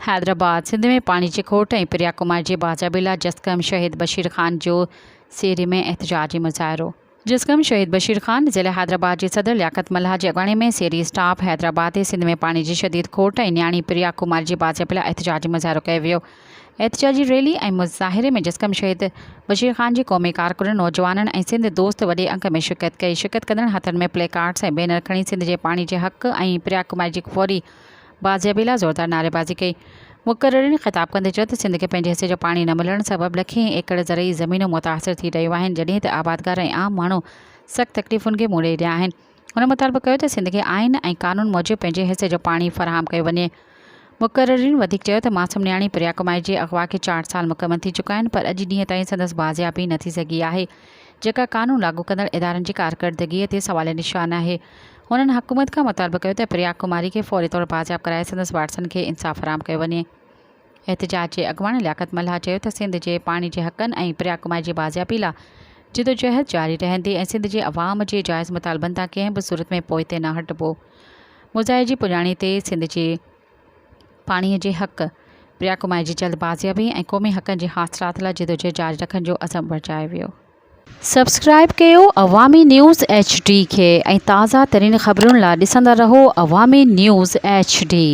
حيدرآباد، سنڌ ۾ پاڻي جي کوٽ ۽ پريا ڪمار جي بازيابي لاء جسقم شهيد بشير خان جو سيري ۾ احتجاجي مظاهرو. جسقم شهيد بشير خان ضلعي حيدرآباد جي صدر لياقت ملاح جي اڳواڻي ۾ سيري اسٽاپ حيدرآباد تي سنڌ ۾ پاڻي جي شديد کوٽ ۽ نياڻي پريا ڪمار جي بازيابي لاء احتجاجي مظاهرو ڪيو ويو. احتجاجي ريلي ۽ مظاهري ۾ جسقم شهيد بشير خان جي قومي ڪارڪنن، نوجوانن ۽ سنڌ دوست وڏي انگ ۾ شرڪت ڪئي. شرڪت ڪندڙن هٿن ۾ پلي ڪارڊز ۽ بينر کڻي سنڌ جي پاڻي جي حق ۽ پريا ڪماري جي فوري بازيابي لاء زوردار نعريبازي ڪئي. مقررين خطاب ڪندي چيو ته سنڌ کي پنهنجي حصي جو پاڻي نه ملڻ سبب لکين ايڪڙ زرعي زمينون متاثر ٿي رهيون آهن جڏهن ته آبادگار ۽ عام ماڻهو سخت تڪليفن کي منهن ڏئي رهيا آهن. هن مطالبو ڪيو ته سنڌ کي آئين ۽ قانون موجب پنهنجي حصي جو پاڻي فراهم ڪيو وڃي. مقررين وڌيڪ چيو ته معصوم نياڻي پريا ڪماري جي اغوا کي چار سال مڪمل ٿي چڪا آهن پر اڄ ڏينهن تائين سندس بازيابي نه ٿي سگهي آهي جيڪا قانون لاڳو ڪندڙ ادارن جي ڪارڪردگي تي سواليه نشان آهي. هنن حڪومت کان مطالبو ڪيو ته پريا ڪماري کي فوري طور بازياب ڪرائي سندس وارثن کي انصاف فراهم ڪيو وڃي. احتجاج جي اڳواڻ لياقت ملاح چيو ته سنڌ جي پاڻي جي حقن ۽ پريا ڪماري جي بازيابي لا جدوجهد جاري رهندي ۽ سنڌ جي عوام جي جائز مطالبن تان ڪنهن به صورت ۾ پوئتي نه هٽبو. مظاهري جي پڄاڻي تي سنڌ جي پاڻي جي حق، پريا ڪماري جي جلد بازيابي ۽ قومي حقن جي حاصلات لا جدوجهد جاري رکڻ جو عزم ورجايو ويو. سبسڪرائب ڪيو عوامي نيوز ايڇ ڊي کي ۽ تازه ترين خبرن لا ڏسندا رهو عوامي نيوز ايڇ ڊي.